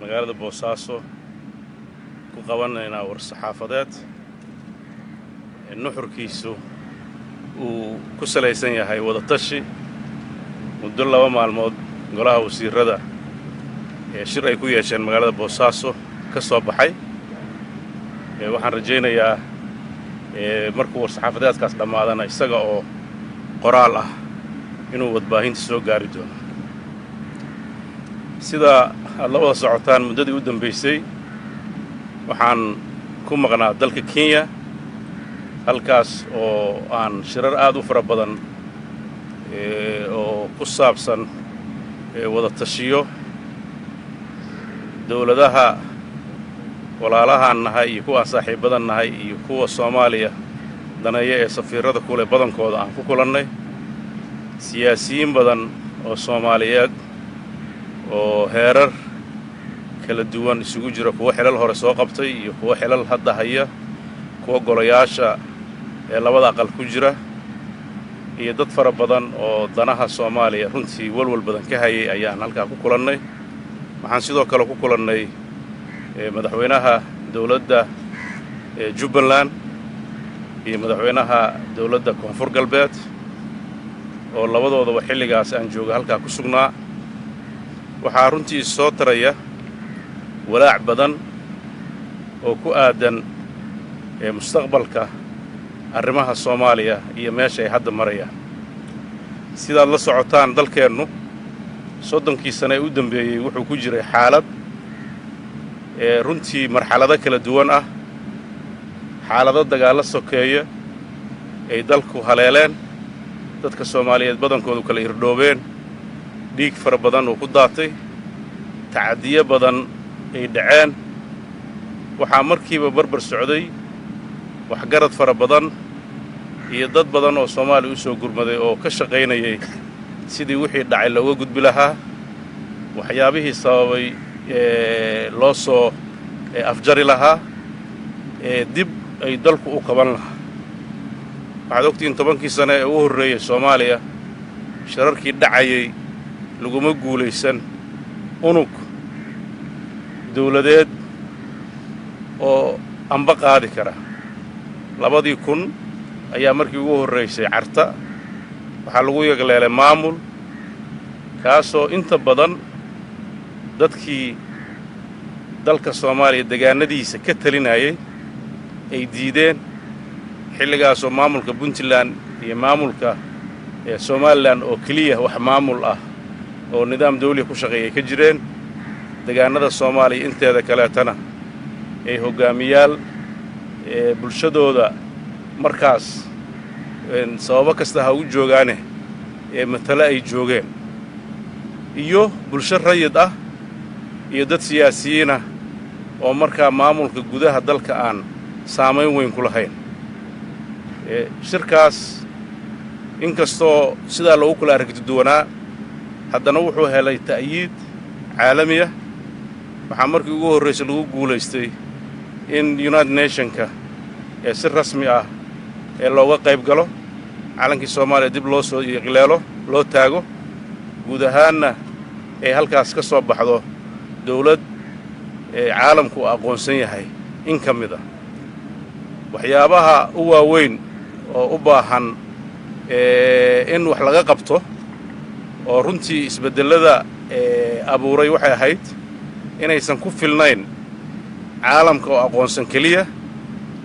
Magaalada Boosaaso ku qabanaynaa war-saxaafadeed nuxurkiisu uu ku salaysan yahay wadatashi muddo 2 maalmood golaha wasiirada ee shir ay ku yeesheen magaalada Boosaaso ka soo baxay. Waxaan rajaynayaa markuu war-saxaafadeedkaas dhammaadana, isaga oo qoraal ah inuu warbaahinta soo gaari doono. Sida aad la wada socotaan, muddadii u dambaysay waxaan ku maqnaa dalka Kenya, halkaas oo aan shirar aad u fara badan oo ku saabsan wada tashiyo dowladaha walaalahaan nahay iyo kuwaan saaxiibadan nahay iyo kuwa Soomaaliya daneeya ee safiirada kule badankooda aan ku kulannay, siyaasiyiin badan oo Soomaaliyeed oo heerar kala duwan isugu jira, kuwo xilal hore soo qabtay iyo kuwo xilal hadda haya, kuwa golayaasha ee labada aqal ku jira, iyo dad fara badan oo danaha Soomaaliya runtii walwal badan ka hayay ayaan halkaa ku kulannay. Waxaan sidoo kale ku kulannay madaxweynaha dowladda Jubbaland iyo madaxweynaha dowladda Koonfur Galbeed, oo labadoodaba xilligaas aan jooga halkaa ku sugnaa. Waxaa runtii soo taraya walaac badan oo ku aadan mustaqbalka arrimaha Soomaaliya iyo meesha ay hadda marayaan. Sidaad la socotaan, dalkeennu 30kii sane ee u dambeeyey wuxuu ku jiray xaalad ee runtii marxalado kala duwan ah, xaalado dagaallo sokeeya ay dalku haleeleen, dadka Soomaaliyeed badankoodu kala irdhoobeen, dhiig fara badan uu ku daatay, tacadiyo badan ay dhaceen. Waxaa markiiba barbar socday waxgarad fara badan iyo dad badan oo Soomaaliya u soo gurmaday oo ka shaqaynayay sidii wixii dhacay looga gudbi lahaa, waxyaabihii sababay loo soo afjari lahaa, ee dib ay dalku u qaban lahaa. Waxaad ogtihiin, 10kii sane ee ugu horreeyey Soomaaliya shirarkii dhacayay laguma guulaysan unug dawladeed oo amba qaadi kara. 2000 ayaa markii ugu horraysay Carta waxaa lagu yagleelay maamul, kaasoo inta badan dadkii dalka Soomaaliya degaanadiisa ka talinayay ay diideen, xilligaasoo maamulka Puntland iyo maamulka Somaliland oo keliya wax maamul ah oo nidaam dawliya ku shaqeeya ay ka jireen degaanada Soomaaliya. Inteeda kaleetana ay hoggaamiyaal bulshadooda markaas sababo kasta ha u joogaane ee matale ay joogeen, iyo bulsho rayid ah iyo dad siyaasiyiinah oo markaa maamulka gudaha dalka aan saamayn weyn ku lahayn. Shirkaas, inkastoo sidaa loogu kala aragti duwanaa, haddana wuxuu helay ta'yiid caalami ah. Waxaa markii ugu horraysay lagu guulaystay in United Nationka ee si rasmi ah ee looga qayb galo, calankii Soomaaliya dib loo soo yagleelo, loo taago, guud ahaanna ay halkaas ka soo baxdo dawlad ee caalamku uu aqoonsan yahay. In ka mid ah waxyaabaha u waaweyn oo u baahan in wax laga qabto oo runtii isbeddellada abuuray waxay ahayd inaysan ku filnayn caalamka oo aqoonsan keliya,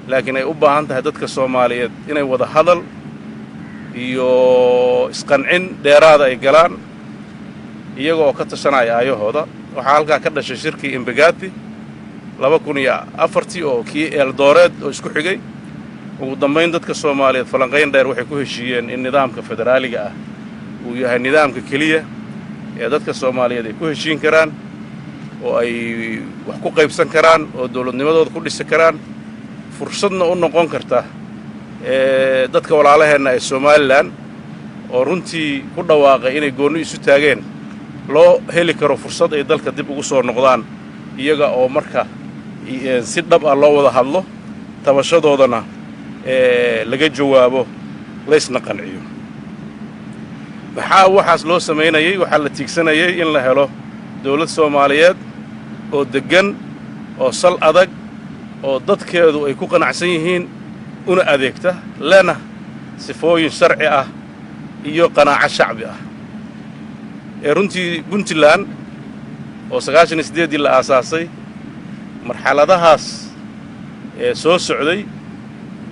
laakiin ay u baahan tahay dadka Soomaaliyeed inay wada hadal iyo isqancin dheeraada ay galaan, iyaga oo ka tashanaya aayahooda. Waxaa halkaa ka dhashay shirkii Imbagati 2004-tii oo kii Eeldooreed oo isku xigay. Ugu dambayn, dadka Soomaaliyeed falanqayn dheer waxay ku heshiiyeen in nidaamka federaaliga ah uu yahay nidaamka keliya ee dadka Soomaaliyeed ay ku heshiin karaan oo ay wax ku qaybsan karaan oo dawladnimadooda ku dhisi karaan, fursadna u noqon karta dadka walaalaheenna ee Somaliland oo runtii ku dhawaaqay inay goonni isu taageen, loo heli karo fursad ay dalka dib ugu soo noqdaan, iyaga oo marka si dhab ah loo wada hadlo, tabashadoodana laga jawaabo, laysna qanciyo. Maxaa waxaas loo samaynayey? Waxaa la tiigsanayay in la helo dawlad Soomaaliyeed. Oo deggan oo sal adag oo dadkeedu ay ku qanacsan yihiin, una adeegta, lena sifooyin sharci ah iyo qanaaco shacbi ah. Ee runtii Puntland oo 98-dii la aasaasay, marxaladahaas ee soo socday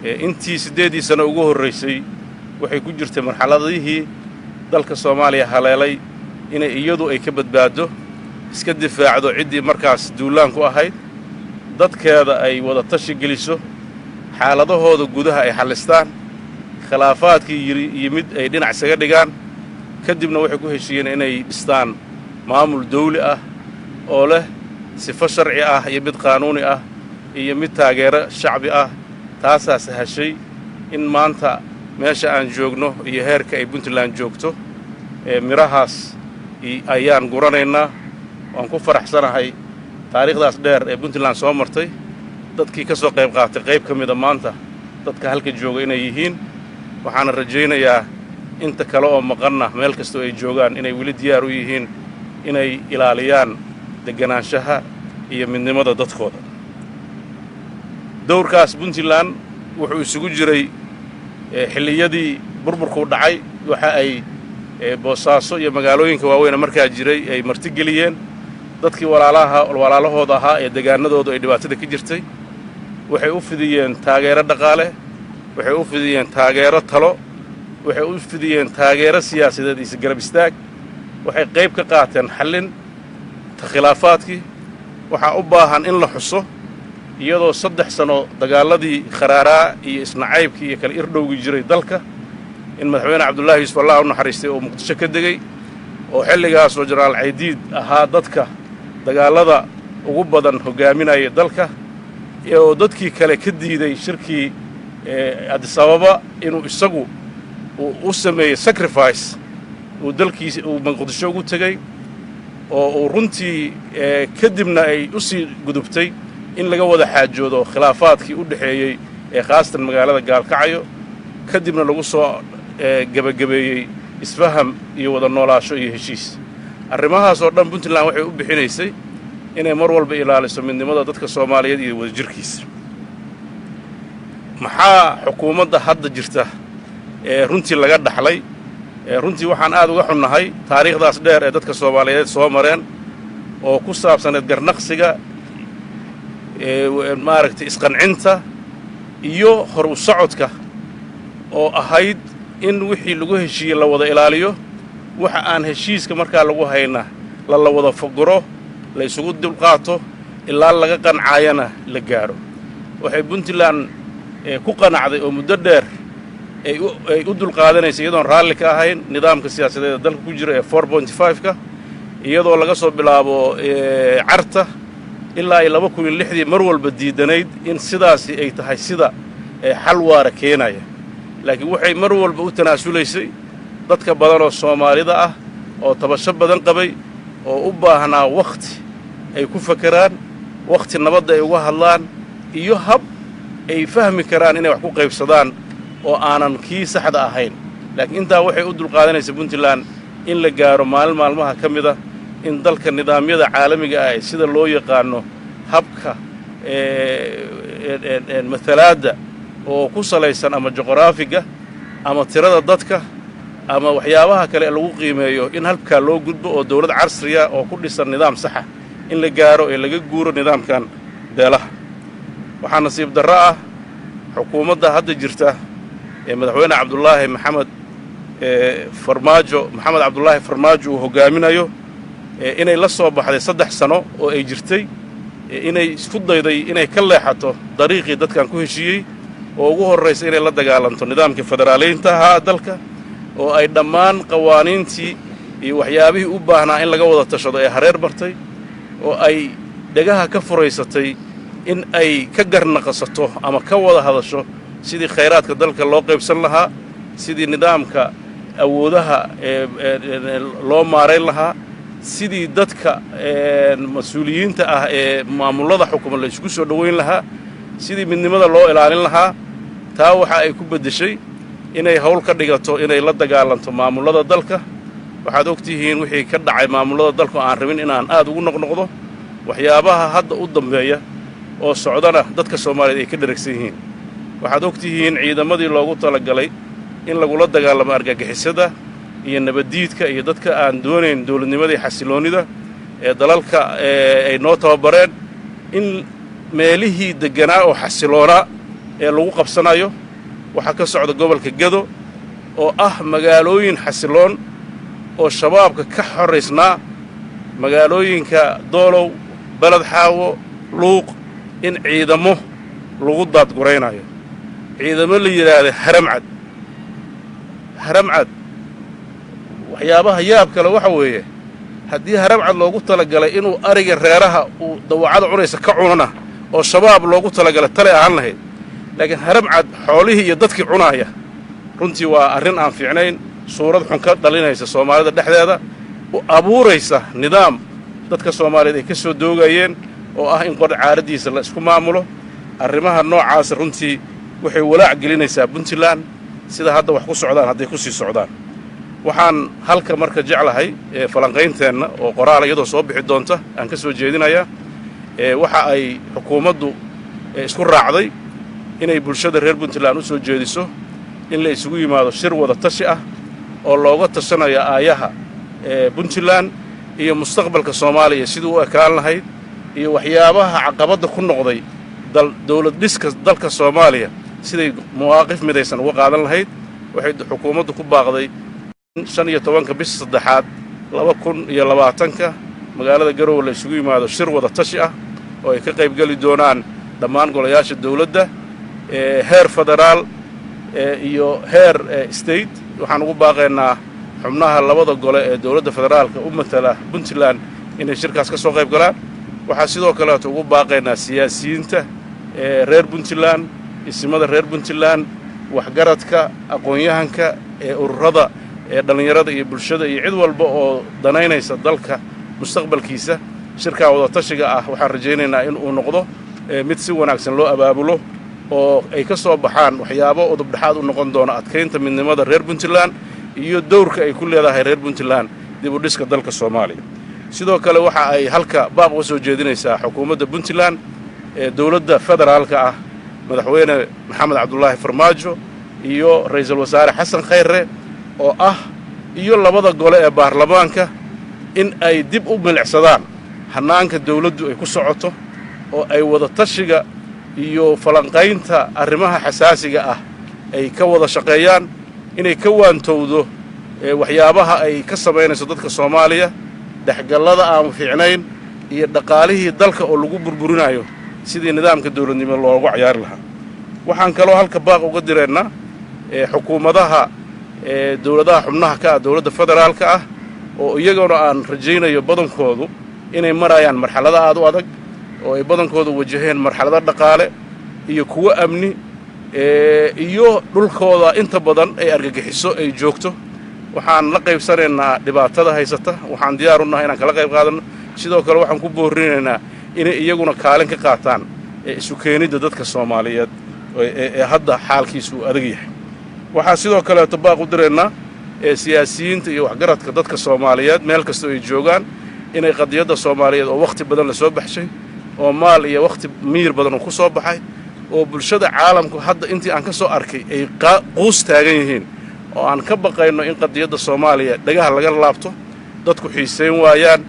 ee intii 8-dii sano ugu horraysay waxay ku jirtay marxaladihii dalka Soomaaliya haleelay inay iyadu ay ka badbaaddo, iska difaacdo ciddii markaas duulaan ku ahayd, dadkeeda ay wada tashi geliso, xaaladahooda gudaha ay xallistaan, khilaafaadkii yimid ay dhinac isaga dhigaan. Kadibna waxay ku heshiiyeen inay dhistaan maamul dawli ah oo leh sifo sharci ah iyo mid qaanuuni ah iyo mid taageero shacbi ah. Taasaa sahashay in maanta meesha aan joogno iyo heerka ay Puntland joogto. Ee midhahaas ayaan guranaynaa. Waan ku faraxsanahay taariikhdaas dheer ee Puntland soo martay dadkii ka soo qayb qaatay qayb ka mida maanta dadka halka jooga inay yihiin. Waxaana rajaynayaa inta kale oo maqanna, meel kastoo ay joogaan, inay weli diyaar u yihiin inay ilaaliyaan degganaanshaha iyo midnimada dadkooda. Dowrkaas Puntland wuxuu isugu jiray xilliyadii burburkuu dhacay, waxa ay Boosaaso iyo magaalooyinka waaweyne markaa jiray ay martigeliyeen dadkii walaalaha walaalahooda ahaa ee degaanadoodu ay dhibaatada ka jirtay. Waxay u fidiyeen taageero dhaqaale, waxay u fidiyeen taageero talo, waxay u fidiyeen taageero siyaasadeed iyo garab istaag. Waxay qayb ka qaateen xallin khilaafaadkii. Waxaa u baahan in la xuso, iyadoo 3 sano dagaaladii kharaaraa iyo isnacaybkii iyo kala irdhowgii jiray dalka, in Madaxweyne Cabdullaahi Yuusuf, Allah u naxariistay, oo Muqdisho ka degey, oo xilligaasoo Jenaraal Caydiid ahaa dadka dagaallada ugu badan hoggaaminaya dalka, oo dadkii kale ka diiday shirkii Addis Ababa, inuu isagu uu u sameeyey sacrifice, uu dalkiisa uu Muqdisho ugu tegey, oo uu runtii kadibna ay u sii gudubtay in laga wada xaajoodo khilaafaadkii u dhexeeyey ee khaasatan magaalada Gaalkacyo, kadibna lagu soo gebagabeeyey isfaham iyo wada noolaasho iyo heshiis. Arrimahaas oo dhan Puntland waxay u bixinaysay inay mar walba ilaaliso midnimada dadka Soomaaliyeed iyo wadajirkiisa. Maxaa xukuumadda hadda jirta ee runtii laga dhaxlay? Runtii waxaan aad uga xunnahay taariikhdaas dheer ee dadka Soomaaliyeed soo mareen oo ku saabsaneed garnaqsiga, maaragtay, isqancinta iyo hor u socodka, oo ahayd in wixii lagu heshiiyey la wada ilaaliyo, waxa aan heshiiska markaa lagu hayna la wada fogoro, la isugu dulqaato ilaa laga qancaayana la gaadho. Waxay Puntland ku qanacday oo muddo dheer ay u dulqaadanaysa, iyadoon raalli ka ahayn nidaamka siyaasadeed ee dalka ku jira ee 4.5-ka, iyadoo laga soo bilaabo Carta ilaa ay 2006-dii mar walba diidanayd in sidaasi ay tahay sida xal waara keenaya. Laakiin waxay mar walba u tanaasulaysay dadka badan oo Soomaalida ah oo tabasho badan qabay oo u baahnaa wakhti ay ku fakeraan, wakhti nabadda ay uga hadlaan iyo hab ay fahmi karaan inay wax ku qaybsadaan oo aanan kii saxda ahayn. Laakiin intaa waxay u dulqaadanaysa Puntland in la gaaro maalin maalmaha ka mid ah in dalka nidaamyada caalamiga ah ee sida loo yaqaano habka matalaadda oo ku salaysan ama juqraafiga ama tirada dadka ama waxyaabaha kale ee lagu qiimeeyo, in halkaa loo gudbo oo dawlad casriya oo ku dhisan nidaam saxa in la gaaro ee laga guuro nidaamkan beelaha. Waxaa nasiib darro ah xukuumadda hadda jirta ee Madaxweyne Cabdulaahi Maxamed Farmaajo, Maxamed Cabdulaahi Farmaajo, uu hoggaaminayo, inay la soo baxday 3 sano oo ay jirtay inay isku dayday inay ka leexato dariiqii dadkan ku heshiiyey, oo ugu horraysa inay la dagaalanto nidaamkii federaaliyiinta ahaa dalka, oo ay dhammaan qawaaniintii iyo waxyaabihii u baahnaa in laga wada tashado ee hareer bartay, oo ay dhegaha ka furaysatay in ay ka garnaqasato ama ka wada hadasho sidii khayraadka dalka loo qaybsan lahaa, sidii nidaamka awoodaha ee loo maarayn lahaa, sidii dadka mas-uuliyiinta ah ee maamullada xukuma la isugu soo dhoweyn lahaa, sidii midnimada loo ilaalin lahaa. Taa waxa ay ku beddeshay inay hawl ka dhigato inay la dagaalanto maamullada dalka. Waxaad og tihiin wixii ka dhacay maamullada dalku, aan rabin inaan aad ugu noqnoqdo. Waxyaabaha hadda u dambeeya oo socdana dadka Soomaaliyeed ay ka dheragsan yihiin. Waxaad og tihiin ciidamadii loogu talagalay in lagula dagaalamo argagixisada iyo nabaddiidka iyo dadka aan doonayn dowladnimada iyo xasiloonnida ee dalalka ay noo tababareen, in meelihii degganaa oo xasiloonaa ee lagu qabsanayo. Waxaa ka socda gobolka Gedo oo ah magaalooyin xasiloon oo Shabaabka ka xoraysnaa, magaalooyinka Doolow, Beled Xaawo, Luuq, in ciidamo lagu daadguraynayo, ciidamo la yidhaahda Haramcad. Haramcad, waxyaabaha yaab kale waxa weeye, haddii Haramcad loogu talagalay inuu ariga reeraha uu dawacada cunaysa ka cunana oo Shabaab loogu talagalay, talay ahaan lahayd. Laakiin Haramcad xoolihii iyo dadkii cunaaya, runtii waa arrin aan fiicnayn, suurad xun ka dhalinaysa Soomaalida dhexdeeda, u abuuraysa nidaam dadka Soomaaliyeed ay ka soo doogayeen oo ah in qor caaraddiisa la isku maamulo. Arrimaha noocaasa runtii waxay walaac gelinaysaa Puntland sida hadda wax ku socdaan hadday ku sii socdaan. Waxaan halka marka jeclahay falanqaynteenna oo qoraal iyadoo soo bixi doonta aan ka soo jeedinayaa, waxa ay xukuumaddu isku raacday inay bulshada reer Puntland u soo jeediso in la isugu yimaado shir wada tashi ah oo looga tashanayo aayaha Puntland iyo mustaqbalka Soomaaliya sidii u ekaan lahayd iyo waxyaabaha caqabadda ku noqday dowlad dhiska dalka Soomaaliya, siday mawaaqif midaysan uga qaadan lahayd. Waxay xukuumaddu ku baaqday in 15-ka bisha saddexaad 2020-ka magaalada Garowe la isugu yimaado shir wada tashi ah oo ay ka qaybgeli doonaan dhammaan golayaasha dowladda heer federaal iyo heer state. Waxaan ugu baaqaynaa xubnaha labada gole ee dowladda federaalka u matala Puntland inay shirkaas ka soo qayb galaan. Waxaa sidoo kaleeto ugu baaqaynaa siyaasiyiinta reer Puntland, isimada reer Puntland, waxgaradka, aqoon-yahanka, ee ururada ee dhallinyarada iyo bulshada iyo cid walba oo danaynaysa dalka mustaqbalkiisa. Shirkaa wadatashiga ah waxaan rajaynaynaa in uu noqdo mid si wanaagsan loo abaabulo oo ay ka soo baxaan waxyaabo udubdhexaad u noqon doona adkaynta midnimada reer Puntland iyo dowrka ay ku leedahay reer Puntland dib u dhiska dalka Soomaaliya. Sidoo kale waxa ay halka baaq uga soo jeedinaysaa xukuumadda Puntland ee dowladda federaalka ah, Madaxweyne Maxamed Cabdulaahi Farmaajo iyo Ra'iisul Wasaare Xasan Khayre oo ah iyo labada gole ee baarlamaanka, in ay dib u milicsadaan hannaanka dawladdu ay ku socoto oo ay wada tashiga iyo falanqaynta arrimaha xasaasiga ah ay ka wada shaqeeyaan, inay ka waantowdo waxyaabaha ay ka samaynayso dadka Soomaaliya, dhexgallada aan fiicnayn iyo dhaqaalihii dalka oo lagu burburinayo sidii nidaamka dawladnimo loogu cayaari lahaa. Waxaan kaloo halka baaq uga direennaa xukuumadaha dowladaha xubnaha ka ah dowladda federaalka ah, oo iyaguna aan rajaynayo badankoodu inay marayaan marxalado aad u adag, oo ay badankoodu wajaheen marxalado dhaqaale iyo kuwo amni, iyo dhulkooda inta badan ay argagixiso ay joogto. Waxaan la qaybsanaynaa dhibaatada haysata, waxaan diyaar u nahay inaan kala qayb qaadanno. Sidoo kale waxaan ku boorinaynaa inay iyaguna kaalin ka qaataan isu keenidda dadka Soomaaliyeed ee hadda xaalkiisu uu adag yahay. Waxaa sidoo kaleeto baaq u diraynaa siyaasiyiinta iyo waxgaradka dadka Soomaaliyeed meel kastoo ay joogaan inay qadiyadda Soomaaliyeed oo wakhti badan la soo baxshay, oo maal iyo wakhti miyir badan uu ku soo baxay, oo bulshada caalamku hadda intii aan ka soo arkay ay quus taagan yihiin, oo aan ka baqayno in qadiyadda Soomaaliya dhagaha laga laabto, dadku xiisayn waayaan,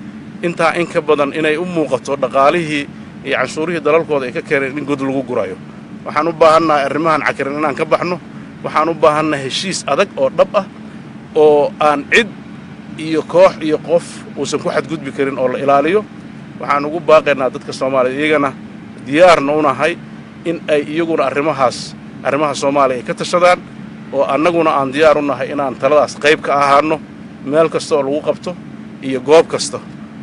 intaa in ka badan inay u muuqato dhaqaalihii iyo canshuurihii dalalkooda ay ka keeneen in god lagu gurayo. Waxaan u baahannahay arrimahan cakiran inaan ka baxno. Waxaan u baahannahay heshiis adag oo dhab ah oo aan cid iyo koox iyo qof uusan ku xadgudbi karin oo la ilaaliyo. Waxaan ugu baaqaynaa dadka Soomaaliya, iyagana diyaarna u nahay in ay iyaguna arrimahaas, arrimaha Soomaaliya, ay ka tashadaan, oo annaguna aan diyaar u nahay inaan taladaas qayb ka ahaanno meel kasta oo lagu qabto iyo goob kasta.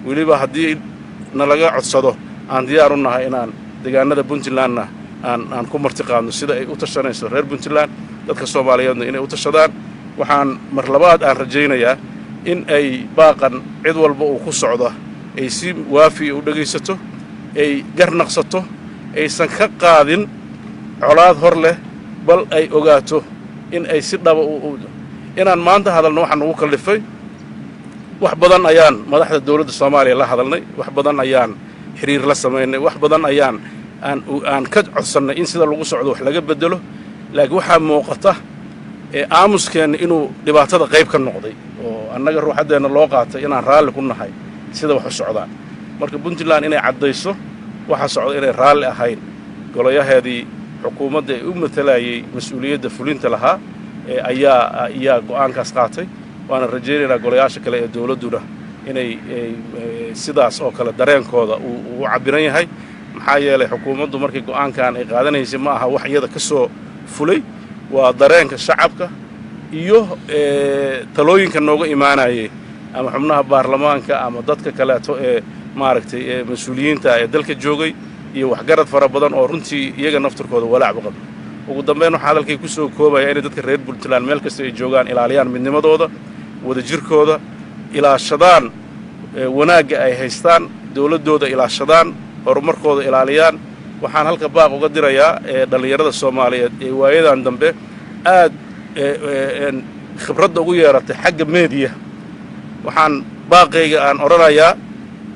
Weliba haddii nalaga codsado, aan diyaar u nahay inaan deegaanada Puntlandna aan ku marti qaadno. Sida ay u tashanayso reer Puntland, dadka Soomaaliyeedna inay u tashadaan. Waxaan mar labaad aan rajaynayaa in ay baaqan cid walba uu ku socdo ay si waafiya u dhegaysato, ay garnaqsato, aysan ka qaadin colaad hor leh, bal ay ogaato in ay si dhaba inaan maanta hadalno. Waxaa nagu kallifay, wax badan ayaan madaxda dowladda Soomaaliya la hadalnay, wax badan ayaan Xiriir la samaynay, wax badan ayaan aan ka codsannay in sida lagu socdo wax laga bedelo, laakiin waxaa muuqata aamuskeenna inuu dhibaatada qayb ka noqday oo annaga ruuxaddeenna loo qaatay inaan raalli ku nahay sida wax u socdaan. Marka Puntland inay caddayso waxa socda, inay raalli ahayn, golayaheedii xukuumadda ee u matalayay mas-uuliyadda fulinta lahaa ayaa go'aankaas qaatay. Waana rajaynaynaa golayaasha kale ee dowladduna inay sidaas oo kale dareenkooda uu u cabbiran yahay, maxaa yeelay xukuumaddu markii go'aankan ay qaadanaysay ma aha wax iyada ka soo fulay, waa dareenka shacabka iyo talooyinka nooga imaanayay ama xubnaha baarlamaanka ama dadka kaleeto ee maaragtay ee mas-uuliyiinta ee dalka joogay iyo waxgarad fara badan oo runtii iyaga naftarkooda walaacba qaba. Ugu dambeyn, waxaa hadalkay ku soo koobaya inay dadka reer Puntland meel kasta ay joogaan ilaaliyaan midnimadooda, wadajirkooda ilaashadaan, wanaagga ay haystaan, dowladdooda ilaashadaan, horumarkooda ilaaliyaan. Waxaan halka baaq uga dirayaa dhallinyarada Soomaaliyeed ee waayadan dambe aad khibradda ugu yeeratay xagga meediya. Waxaan baaqayga aan odhanayaa,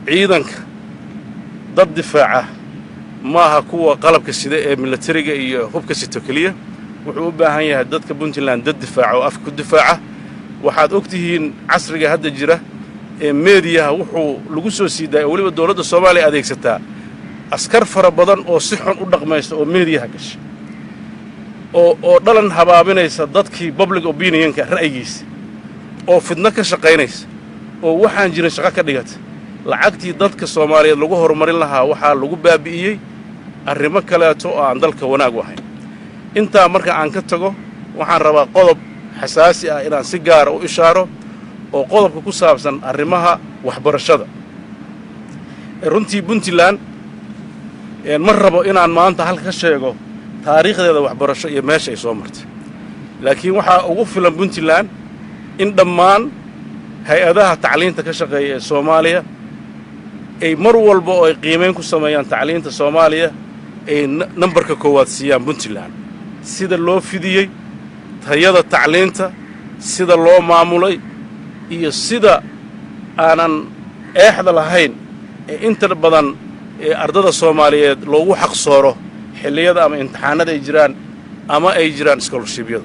ciidanka dad difaaca maaha kuwa qalabka sida ee milatariga iyo hubka sito keliya. Wuxuu u baahan yahay dadka Puntland dad difaaca oo afka ku difaaca. Waxaad og tihiin casriga hadda jira ee meediyaha wuxuu lagu soo sii daaya oo weliba dowladda Soomaaliya adeegsataa askar fara badan oo si xun u dhaqmaysta oo meediyaha gasha oo dhalan habaabinaysa dadkii public opinionka ra'yigiisa, oo fidno ka shaqaynaysa, oo waxaan jirin shaqo ka dhigata. Lacagtii dadka Soomaaliyeed lagu horumarin lahaa waxaa lagu baabi'iyey arrimo kaleeto oo aan dalka wanaag u ahayn. Intaa marka aan ka tago, waxaan rabaa qodob xasaasi ah inaan si gaara u ishaaro, oo qodobka ku saabsan arrimaha waxbarashada. Runtii Puntland ma rabo inaan maanta halka ka sheego taariikhdeeda waxbarasho iyo meesha ay soo martay, laakiin waxaa ugu filan Puntland in dhammaan hay-adaha tacliinta ka shaqeeya ee Soomaaliya ay mar walba oo ay qiimayn ku sameeyaan tacliinta Soomaaliya ay nambarka koowaad siiyaan Puntland, sida loo fidiyey tayada tacliinta, sida loo maamulay iyo sida aanan eexda lahayn ee inta badan ee ardada Soomaaliyeed loogu xaqsooro xilliyada ama imtixaanada ay jiraan ama ay jiraan scholarshipyadu.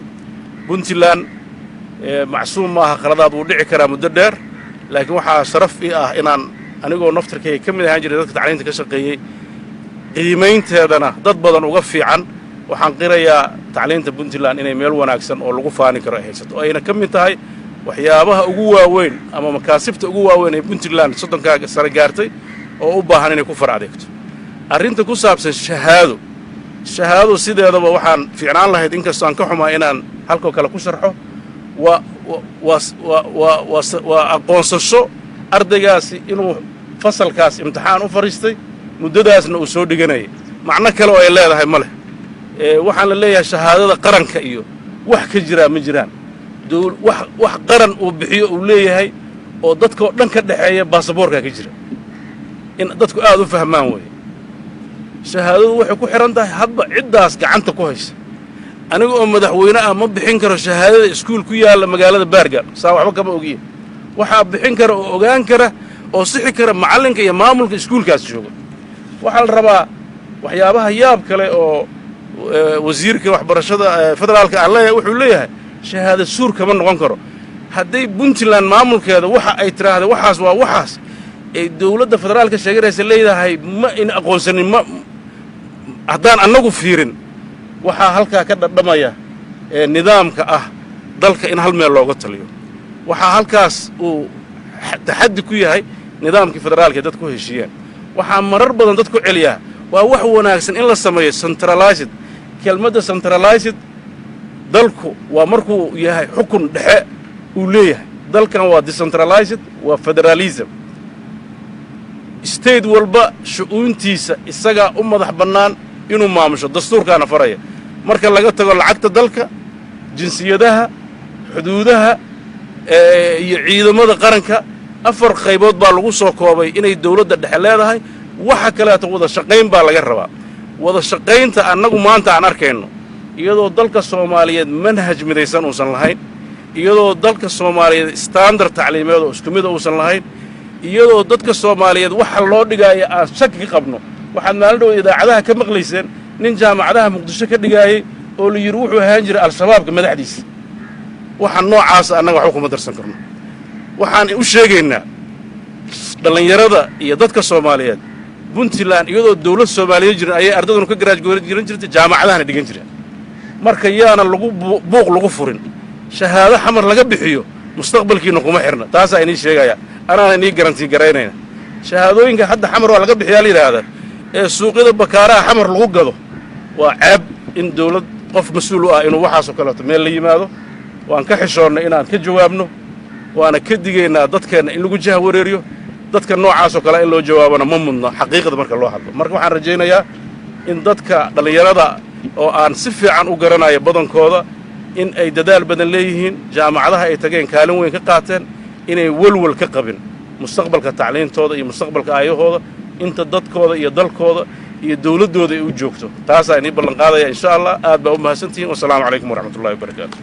Puntland macsuum maaha, khaladaad wuu dhici karaa muddo dheer, laakiin waxaa sharaf ii ah inaan anigoo naftarkayga ka mid ahaan jiray dadka tacliinta ka shaqeeyey, qiimaynteedana dad badan uga fiican, waxaan qirayaa tacliinta Puntland inay meel wanaagsan oo lagu faani karo ay haysato, oo ayna ka mid tahay waxyaabaha ugu waaweyn ama makaasibta ugu waaweyn ee Puntland 30-kaa sano gaartay oo u baahan inay ku far adeegto. Arrinta ku saabsan shahaado, shahaado sideedaba waxaan fiicnaan lahayd, inkastoo aan ka xumaa inaan halkoo kale ku sharxo, waa aqoonsasho ardaygaasi inuu fasalkaas imtixaan u fadhiistay, muddadaasna uu soo dhiganayay. Macno kale oo ay leedahay ma leh. Waxaan la leeyahay shahaadada qaranka iyo wax ka jiraa ma jiraan. Wax qaran uu bixiyo uu leeyahay oo dadka oo dhan ka dhexeeya baasaboorkaa ka jira, in dadku aad u fahmaan weeye. Shahaadadu waxay ku xidhan tahay hadba ciddaas gacanta ku haysa. Aniga oo madaxweyne ah ma bixin karo shahaadada iskuul ku yaalla magaalada Baargaal, saa waxba kama ogiye. Waxaa bixin kara oo ogaan kara oo sixi kara macallinka iyo maamulka iskuulkaas jooga. Waxaa la rabaa waxyaabaha yaab kale oo wasiirka waxbarashada federaalka aan leeyahay wuxuu leeyahay shahaado suur kama noqon karo. Hadday Puntland maamulkeeda waxa ay tidhaahda waxaas waa waxaas ay dowladda federaalka sheeganaysa leedahay, ma in aqoonsanin, ma haddaan annagu fiirin, waxaa halkaa ka dhadhamaya ee nidaamka ah dalka in hal meel looga taliyo. Waxaa halkaas uu taxaddi ku yahay nidaamkii federaalka ee dadku heshiiyeen. Waxaa marar badan dadku celiyaa, waa wax wanaagsan in la sameeyo centralized. Kelmadda centralized, dalku waa markuu yahay xukun dhexe uu leeyahay. Dalkan waa decentralized, waa federalism. State walba shu'uuntiisa isagaa u madax bannaan inuu maamusho, dastuurkaana faraya, marka laga tago lacagta dalka, jinsiyadaha, xuduudaha iyo ciidamada qaranka. Afar qaybood baa lagu soo koobay inay dawladda dhexe leedahay. Waxa kaleeto wada shaqayn baa laga rabaa. Wada shaqaynta annagu maanta aan arkayno, iyadoo dalka Soomaaliyeed manhaj midaysan uusan lahayn, iyadoo dalka Soomaaliyeed standard tacliimeed oo isku mida uusan lahayn, Iyadoo dadka Soomaaliyeed waxa loo dhigaayo aan shaki ka qabno, waxaad maalin dhow idaacadaha ka maqlayseen nin jaamacadaha Muqdisho ka dhigaayey oo la yidhi wuxuu ahaan jiray Al-Shabaabka madaxdiisa. Waxa noocaasa annaga waxba kuma darsan karno. Waxaan u sheegaynaa dhallinyarada iyo dadka Soomaaliyeed, Puntland iyadoo dawlad Soomaaliyeed jirin ayay ardaduna ka graduate garan jirtay, jaamacadahana dhigan jireen. Marka yaana lagu buuq lagu furin. Shahaado Xamar laga bixiyo mustaqbalkiina kuma xirna, taasaa inii sheegaya, anaana inii guarantee garaynayna. Shahaadooyinka hadda Xamar waa laga bixiyaa la yidhaahdaa ee suuqyada Bakaaraha Xamar lagu gado, waa ceeb in dawlad qof mas-uul u ah inuu waxaasoo kaleeto meel la yimaado. Waan ka xishoonnay inaan ka jawaabno, waana ka digaynaa dadkeenna in lagu jaha wareeriyo. Dadka noocaasoo kale in loo jawaabona ma mudno, xaqiiqda marka loo hadlo. Marka waxaan rajaynayaa in dadka dhallinyarada oo aan si fiican u garanayo badankooda in ay dadaal badan leeyihiin, jaamacadaha ay tageen kaalin weyn ka qaateen, inay welwel ka qabin mustaqbalka tacliintooda iyo mustaqbalka aayahooda inta dadkooda iyo dalkooda iyo dawladdooda ay u joogto. Taasaa inii ballan qaadaya, insha Allah. Aad baa u mahadsantihiin. Wasalaamu calaykum waraxmatullahi wabarakaatu.